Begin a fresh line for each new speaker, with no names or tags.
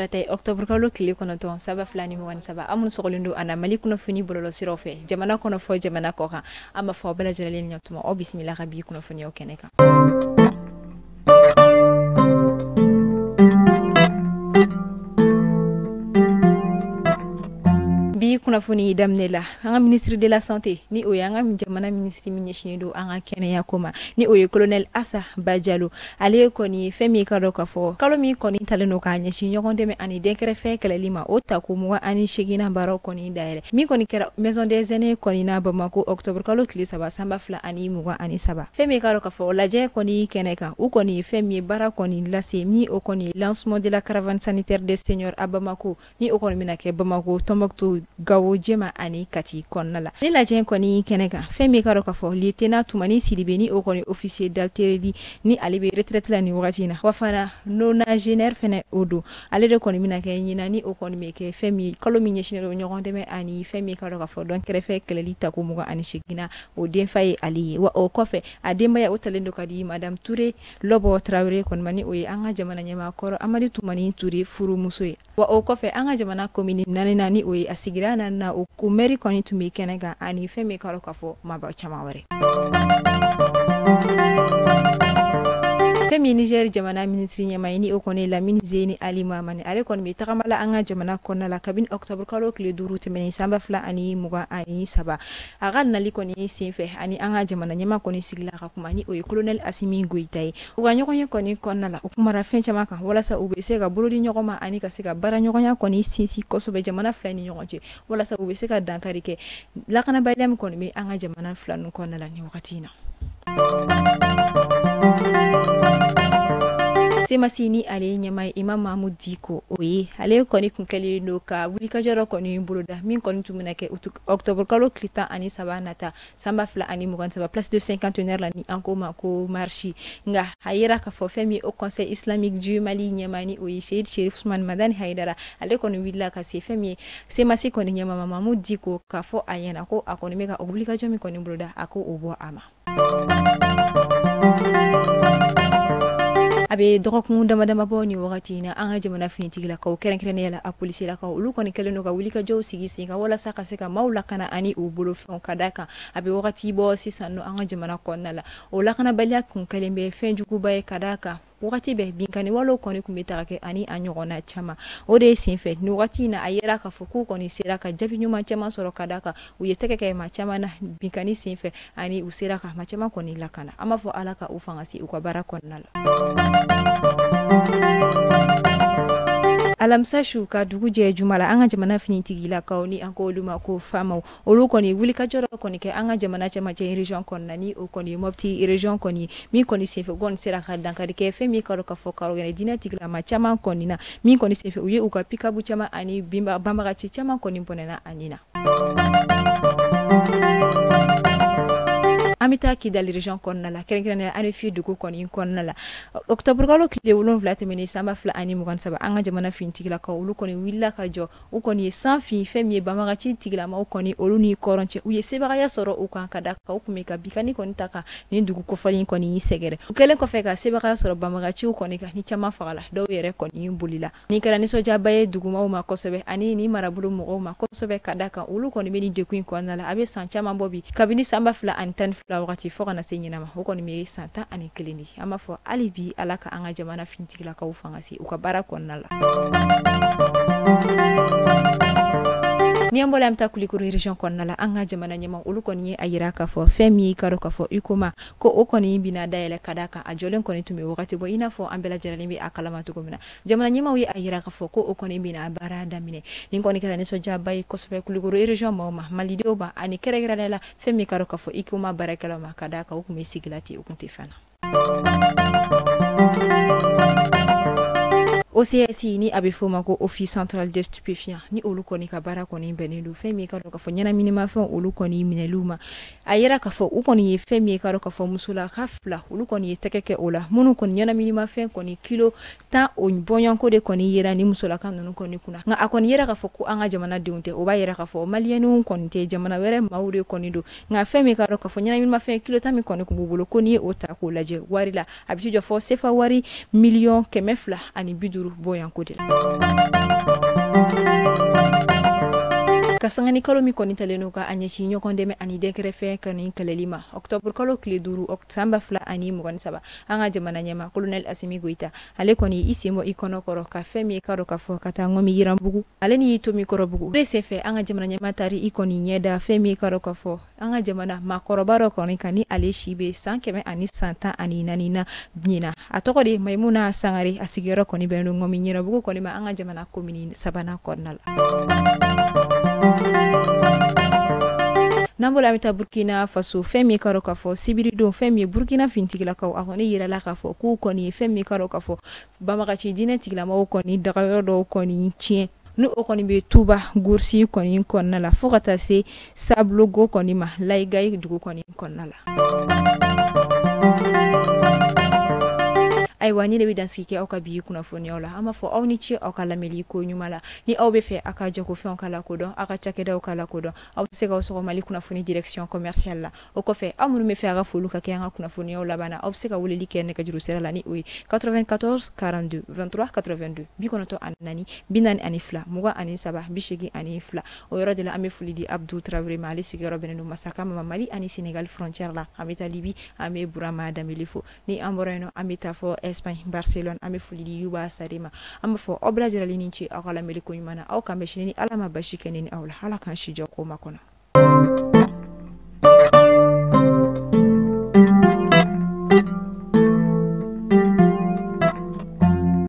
Tarata ye octobre kalo tile 9 2023. An minnu sɔgɔlen don a na Mali kunnafoni bɔlɔlɔsiraw fɛ, jamana kɔnɔ fɔ jamana kɔ kan, an b'a fɔ aw bɛɛ lajɛlen ɲatuma, aw bisimila ka bi kunnafoniyaw kɛnɛ kan. Bi kunnafoni daminɛ la, an ka ministre de la santé, ni o ye an ka jamana ministre min ɲɛsinnen don an ka kɛnɛya ko ma, ni o ye colonel Asa Bajalo, ale kɔni ye fɛn min ka dɔn k'a fɔ kalo min kɔni talen don k'a ɲɛsin ɲɔgɔn dɛmɛ ani dɛnkɛrɛfɛ kɛlɛli ma, o tako 28nan baaraw kɔni dayɛlɛ, min kɔni kɛra maison des aînés kɔni na Bamako octobre kalo tile 3 2023. Fɛn min ka dɔn k'a fɔ lajɛ kɔni kɛnɛ kan, u kɔni ye fɛn min ye baara kɔni lase, min o kɔni ye lancement de la caravane sanitaire des seniors à Bamako, ni o kɔni bɛna kɛ Bamako, Tombouctou, Gao, Jema ani Kati kɔnɔna la. Ni lajɛ kɔni kɛnɛ kan, fɛn min ka dɔn k'a fɔ lieutenant Tumani Sidibe, ni o kɔni officier d'artillerie, ni ale bɛ retraite la nin wagati in na, wa fana nonagénaire fɛnɛ o don, ale de kɔni bɛna kɛ ɲinan, ni o kɔni bɛ kɛ fɛn min kalo min ɲɛsinnen don ɲɔgɔn dɛmɛ ani fɛn min ka dɔn k'a fɔ dɔn kɛrɛfɛ kɛlɛli tako 28nan, o denfa ye ale ye. Wa o kɔfɛ a denbaya o talen don ka di madame Touré Lɔbɔ Tarawele kɔni ma, ni o ye an ka jamana ɲɛmaa kɔrɔ Amadu Tumani Touré furumuso ye. Wa o kɔfɛ an ka jamana commune 4 ni o ye a sigira 4 o ko maire kɔni tun bɛ kɛnɛ kan ani fɛn min ka dɔn k'a fɔ maaba caman wɛrɛ. Fɛn min Niger jamana ministre ɲɛmaa ye, ni o kɔni ye Lamine Zeni Ali Mahamani, ale kɔni bɛ tagama la an ka jamana kɔnɔna la kabini octobre kalo tile 5 tɛmɛnen san 2023. A ka nali kɔni senfɛ ani an ka jamana ɲɛmaa kɔni sigila ka kuma, ni o ye colonel Assimi Goïta ye. U ka ɲɔgɔn ye kɔni kɔnɔna la, u kumara fɛn caman kan walasa u bɛ se ka bolo di ɲɔgɔn ma ani ka se ka baara ɲɔgɔnya kɔni sinsin kosɛbɛ jamana fila ni ɲɔgɔn cɛ, walasa u bɛ se ka dankari kɛ lakanabaliya min kɔni bɛ an ka jamana fila ninnu kɔnɔna la nin wagati in na. CMAS ni ale ye ɲɛmaa ye Imam Mahmoud Dicko, o ye ale kɔni kun kɛlen don ka wulikajɔ dɔ kɔni boloda min kɔni tun bɛna kɛ octobre kalo tile 13 nata san 2023 place de cinquantenaire la, ni an ko ma ko marche. Nka a yera k'a fɔ fɛn min au conseil islamique du Mali ɲɛmaa, ni o ye Seyid Cherif Ousmane Madani Haidara, ale kɔni wulila ka se fɛn min ye CMAS kɔni ɲɛmaa Mahmoud Dicko k'a fɔ a ɲɛna ko a kɔni bɛ ka o wulikajɔ min kɔni boloda, a ko o bɔ a ma. A bɛ dɔgɔkun dama dama bɔ nin wagati in na, an ka jamana finitigilakaw kɛrɛnkɛrɛnnenya la a polisilakaw, olu kɔni kɛlen don ka wulikajɔw sigi sen kan walasa ka se ka maaw lakana ani u bolofɛnw, ka d'a kan a bɛ wagati bɔ sisan nɔ an ka jamana kɔnɔna la, o lakanabaliya kun kɛlen bɛ fɛn juguba ye, ka d'a kan wagati bɛɛ binkanni walew kɔni tun bɛ taga kɛ ani a ɲɔgɔnna caman. O de ye senfɛ nin wagati in na a yera k'a fɔ k'u kɔni sera ka jaabi ɲuman caman sɔrɔ, ka d'a kan u ye tɛgɛ kɛ maa caman na binkanni senfɛ ani u sera ka maa caman kɔni lakana. An b'a fɔ Ala ka u fanga se u ka baara kɔnɔna la. Alamisa su ka dugu jɛ juma la, an ka jamana finitigilakaw, ni an ko olu ma ko FAMaw, olu kɔni wulikajɔ dɔ kɔni kɛ an ka jamana cɛmancɛ région kɔnɔna, ni o kɔni ye Mopti région kɔni, min kɔni senfɛ u kɔni sera ka dankari kɛ fɛn min ka dɔn k'a fɔ karɔgɛnɛ diinɛ tigilama caman kɔni na, min kɔni senfɛ u ye u ka pikabu caman ani banbagaci caman kɔni bɔnɛna a nin na. An bɛ taa Kidali région kɔnɔna la, kɛrɛnkɛrɛnnenya Anefi dugu kɔni kɔnɔna la. Octobre kalo tile 7 tɛmɛnen san 2023, an ka jamana finitigilakaw olu kɔni wulila ka jɔ, u kɔni ye san fin fɛn min ye banbagaci tigilamaw kɔni olu ni kɔrɔn cɛ, u ye sebagaya sɔrɔ u kan, ka da kan u tun bɛ ka binkanni kɔni ta ka nin dugu kofɔlen kɔni sɛgɛrɛ. U kɛlen kɔfɛ ka sebagaya sɔrɔ banbagaciw kɔni kan, ni caman fagala, dɔw yɛrɛ kɔni bolila. Nin kɛra nisɔndiyaba ye dugumaw ma kosɛbɛ ani nin marabolo mɔgɔw ma kosɛbɛ, ka da kan olu kɔni bɛ nin degun in kɔnɔna la a bɛ san caman bɔ bi, kabini san 2012 wagati fo ka na se ɲinan ma, o kɔni bɛ san 11 de ye. An b'a fɔ hali bi Ala ka an ka jamana finitigilakaw fanga se u ka baara kɔnɔna la. Ni an bɔra an bɛ taa Kulikoro région kɔnɔna la, an ka jamana ɲɛmaa olu kɔni ye a yira k'a fɔ fɛn min ka dɔn k'a fɔ UCOMA ko o kɔni bɛna dayɛlɛ, ka d'a kan a jɔlen kɔni tun bɛ wagati bɔ, i n'a fɔ an bɛɛ lajɛlen bɛ a kalama cogo min na. Jamana ɲɛmaaw ye a yira k'a fɔ ko o kɔni bɛna baara daminɛ. Nin kɔni kɛra nisɔndiyaba ye kosɛbɛ Kulikoro région maaw ma, malidenw ma, ani kɛrɛnkɛrɛnnenya la fɛn min ka dɔn k'a fɔ UCOMA baarakɛlaw ma, ka d'a kan u tun bɛ sigi la ten, u tun tɛ fɛn na. OCS, ni a bɛ f'o ma ko Office central des stupéfiants, ni olu kɔni ka baara kɔni bɛnnen don fɛn min ka dɔn k'a fɔ ɲɛnaminimafɛnw olu kɔni minɛliw ma, a yera k'a fɔ u kɔni ye fɛn min ye ka dɔn k'a fɔ musolaka 2 olu kɔni ye tɛgɛ kɛ o la, minnu kɔni ɲɛnaminimafɛn kɔni kilo 10 o bɔɲɔgɔnko de kɔni yera ni musolaka ninnu kɔni kunna. Nka a kɔni yera k'a fɔ ko an ka jamanadenw tɛ, o b'a yira k'a fɔ maliyɛnw kɔni tɛ, jamana wɛrɛ maaw de kɔni don. Nka fɛn min ka dɔn k'a fɔ ɲɛnaminimafɛn kilo 10 min kɔni tun b'u bolo, ko n'i ye o ta k'o lajɛ wari la, a bɛ se jɔ fɔ sefa wari miliyɔn 250. 5 bɔyanko de la. Ka sanga ni kalo min kɔni talen n'o ka a ɲɛsin ɲɔgɔn dɛmɛ ani dɛnkɛrɛfɛ kɔni kɛlɛli ma, octobre kalo tile 5 san 2023, an ka jamana ɲɛma colonel Assimi Goïta, ale kɔni i sen bɔ i kɔnɔ kɔrɔ ka fɛn min ka dɔn k'a fɔ ka taa Ŋɔmi Yiranbugu ale ni Tomi Kɔrɔbugu. O de senfɛ, an ka jamana ɲɛma taari i kɔni ɲɛda fɛn min ka dɔn k'a fɔ an ka jamana maakɔrɔba dɔ kɔni kan, ni ale si bɛ san 114 na ɲinan. A tɔgɔ de Mayimuna Sangare. A sigiyɔrɔ kɔni bɛnnen don Ŋɔmi Yiranbugu kɔni ma, an ka jamana komini sabanan kɔnɔna la. N'an bɔra, an bɛ taa Burkina Faso. Fɛn min ka dɔn k'a fɔ sibiridon, fɛn min ye Burkina finitigilakaw, a kɔni yirala k'a fɔ k'u kɔni ye fɛn min ka dɔn k'a fɔ banbagaci diinɛ tigilamɔgɔw kɔni dagayɔrɔ dɔw kɔni tiɲɛ, ni o kɔni bɛ Tuba Goursi kɔni kɔnɔna la, fo ka taa se Sablogo kɔni ma, Layigayi dugu kɔni kɔnɔna la. Ayiwa, ni de bɛ dansigi kɛ aw ka bi kunnafoniyaw la. An b'a fɔ aw ni ce aw ka lamɛnli ko ɲuman la. Ni aw bɛ fɛ aw ka jagofɛnw ka lakodɔn, aw ka cakɛdaw ka lakodɔn, aw bɛ se k'aw sɔgɔ Mali kunnafoni direction commerciale la. O kɔfɛ, aw minnu bɛ fɛ aw ka foliw ka kɛ an ka kunnafoniyaw laban na, aw bɛ se ka weleli kɛ nɛgɛjuru sira la, ni o ye 94 42 23 82, 94 42 23 82. O yɔrɔ de la, an bɛ foli di Abdou Traoré ma. Ale sigiyɔrɔ bɛnnen don Masaka ma, Mali ani Sénégal frontière la. An bɛ taa Libi, an bɛ Burama Danbele fo. Ni an bɔra yen nɔ, an bɛ taa fɔ Espagne, Barcelone, an bɛ foli di Yuba Sare ma. An b'a fɔ aw bɛɛ lajɛlen ni ce aw ka lamɛnli ko ɲuman na. Aw k'an bɛn sini ni Ala ma basi kɛ ne ni aw la. Ala k'an si jɔ ko ma kɔnɔ.